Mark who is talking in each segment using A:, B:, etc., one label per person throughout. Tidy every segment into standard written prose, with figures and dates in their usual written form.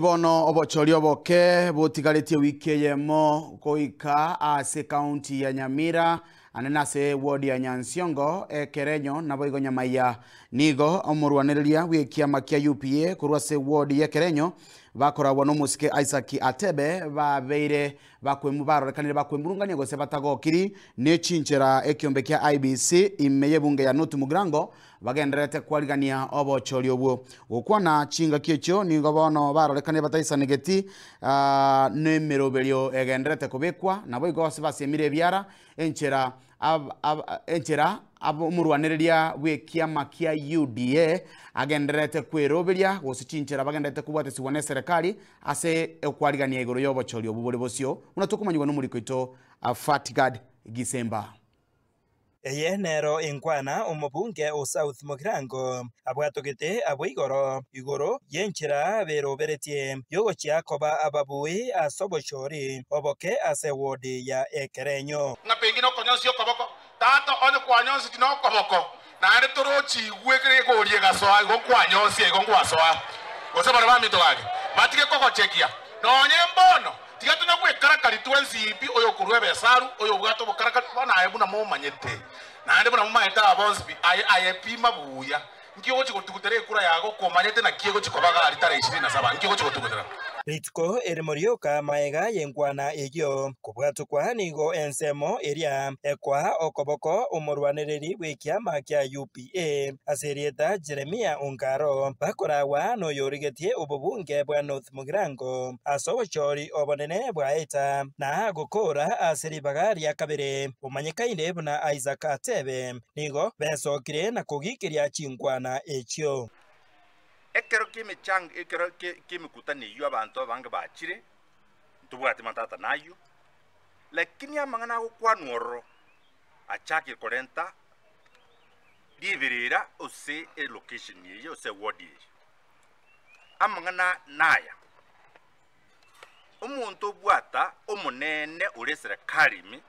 A: Bono obochori oboke botigaretie wiki eyemo goika ase ekaunti ya Nyamira ande nase eward ya Nyansiongo, Ekerenyo naboigo Nyamaiya. Nigo omorwanereria bw'ekiama kia UPA korwa ase eward y'Ekerenyo bakoragwa nomosike Isaac Atebe babeire bakwemu barorekanire bakwemurungania gose batagokiri nechinchera ekiombe kia IEBC ime y'ebunge ya North Mugirango Bagendererete kwarigania obochori obwo. Gokwana chingaki echio nigo bono barorekanire bataisanegeti nemeroberio egendererete kobekwa, naboigo ase basemire ebiara enchera enchera omorwanereria bw'ekiama kia UDA agendererete kweroberia gose chinchera bagendererete kobwatesigwa neserekari ase okwarigania igoro y'obochori obwo bore bosio, buna tokomanyigwa nomoriko oito Fatgard Gisemba.
B: Eye nero enkwana omobunge o South Mugirango abwatogete abwo igoro igoro y'enchera beroberetie y'ogochia koba ababui ase obochori oboke ase eward ya Ekerenyo.
C: Ng'a pengine okonyonsia okoboko, Tata, onye kwanyonsetie nokoboko, naende torochi igwe ekero egoria egasoa, igo nkwanyonsia, igo ngwasoa. Gose baria baminto gaki, batige kogochekia, nonye mbono, tiga tonya gwekarakari twensi pi, oyokorua ebesaru, oyobwate obokarakari, bono aye buna momanyete, naende buna momanyete aba bonsi pi, aye, aye pima buya, Nki ogochia gotugutera ekura yago komanyete naki egochia koba gari tarehe ishirini na saba? Nki ogochia gotugutera?
B: Rituko erimo rioka magega y'enkwana eyio kobwatokwa nigo ensemo eria ekoa okoboko omorwanereri bw'ekiama kia UPA ase erieta Jeremia Ongaro bakoragwa noyorigetie obobunge bwa North Mugirango ase obochori obonene bwa Eta na gokora ase ribaga ria kabere omanyekaine buna Isaac Atebe. Nigo besokire na kogiikeria chinkwana echio.
D: Ekero ki'emechango, ekero ki'emekutano eyio abanto abange bachire, ntobwati matata nayio, lakini amang'ana agokwanwa ororo achakire korenta riberera ase elocation eye gose eward eye. Amang'ana naya, omonto obwata omonene ore eserekari ime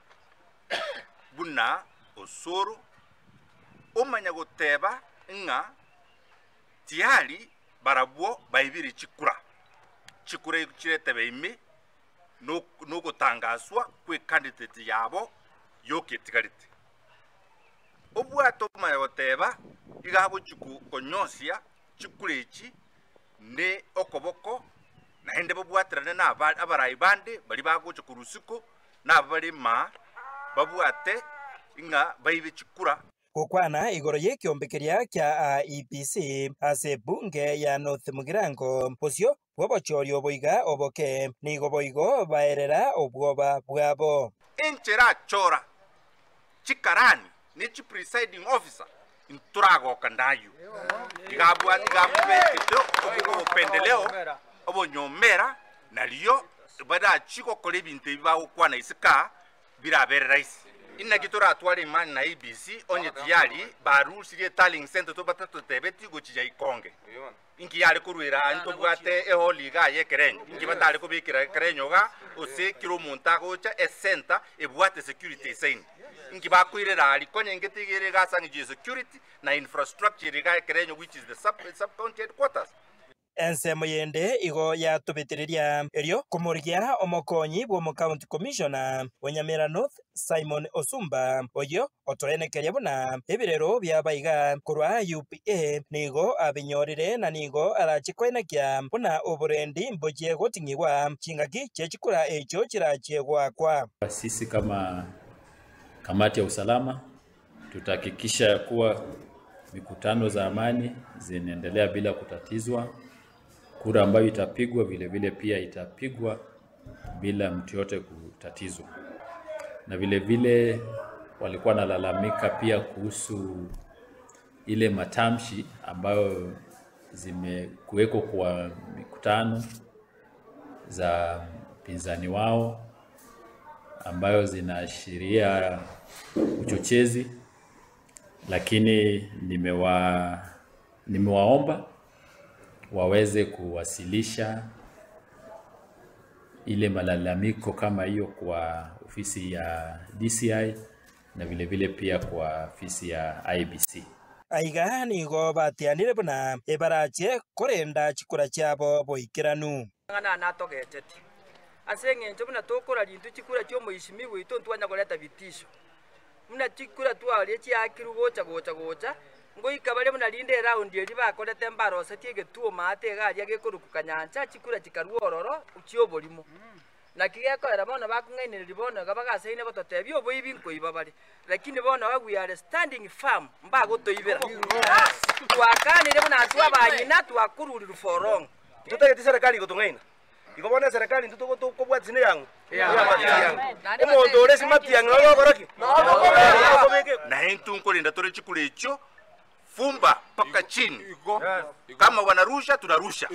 D: buna osoro, omanya goteba ng'a tiyari barabwo baibire chikura, chikura chiretebe ime nogotangaswa kw'ecandidate yabo yoka etigarete. Obwate omanya goteba iga agochia konyosia chikura echi ne okoboko naende babwaterane na abarai bande baria bagocha korwa isiko nabare maa babwate ng'a baibe chikura.
B: Gokwana igoro y'ekeombe keria kia IEBC ase ebunge ya North Mugirango, bosio bw'obochori obo iga oboke, nigo boigo baerera obwoba bwabo.
D: Enchera achora chikarani ne chipresiding officer ntoragoka ndayio, iga abwate iga abekete obopendeleo obonyomera nario barachie gokora ebinto ebi bagokwana isiko aa birabere rahisi. Inaki toratware imani na IEBC onye tiyari barusirie tallying centre tobatatotebeti gochia ikonge. Inki yare koruera aa ntobwate ehall iga aye ekerenyo? Inki batare kobekera ekerenyo igaa gose kera omonto agocha esenta ebwate security esaini? Inki bakoirera aria konya inke tiga ere iga ase eng'encho ya security na infrastructure ere igaa ekerenyo which is the sub sub county headquarters?
B: Ensemo yende igo yatobetereria erio komorigia omokonyi bw'omocounty commissioner o Nyamira North Simon Osumba oyio otoenekeria buna ebirero bi'abaiga korwa UPA nigo abinyorire na nigo arache koenekia buna oborendi mbochie goting'igwa chingaki chie chikura echio chirachie goakwa.
E: Sisi kama kamati ya usalama tutahakikisha ya kuwa mikutano za amani zinaendelea bila kutatizwa. Kura ambayo itapigwa vile vile pia itapigwa bila mtu yote kutatizwa. Na vile vile walikuwa nalalamika pia kuhusu ile matamshi ambayo zimekuweko kwa mikutano za mpinzani wao ambayo zinaashiria uchochezi, lakini nimewaomba waweze kuwasilisha ile malalamiko kama hiyo kwa ofisi ya DCI na vile vile pia kwa ofisi ya IEBC.
B: Aiga nigo batianire buna ebarache korenda chikura chiabo boikeranu.
F: Amang'ana aya natogechetie, ase engencho buna tokora rintwe chikura chi'omoishimi goito ntwanya koreta vitisho. Buna chikura twaria chiakirwe gocha gocha gocha, ngoika bare buna rinde eraundi eria bakorete mbarosetie egetuo maate iga aria gekorokwa Kanyancha, chikura chikarua ororo chi'oborimo. Naki gekoera bono bakong'ainereria bono iga bagasaine gototebia oboibi nkoiba bare, lakini bono iga we are standing firm mbagotoibera. Twakanire buna intwe abang'ina twakorurirwe for long.
G: Totageti serikali gotong'aina. Igo bono eserekari intwe tokobwatia neyang'o? Ey'amatiang'i. Omonto ore ase matiang'i noro ogokora ki? Noro
D: Naye intwe nkorinda tore chikura echio fumba mpaka chini. Kama wanarusha tunarusha,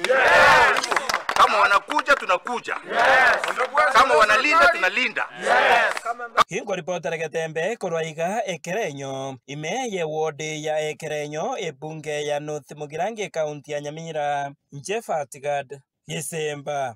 D: kama wanakuja tunakuja, kama wanalinda tunalinda.
B: Ginkoripotera Getembe korwa iga Ekerenyo, ime ye ward ya Ekerenyo, ebunge ya North Mugirango ekaunti ya Nyamira, Inche Fatgad Gesemba.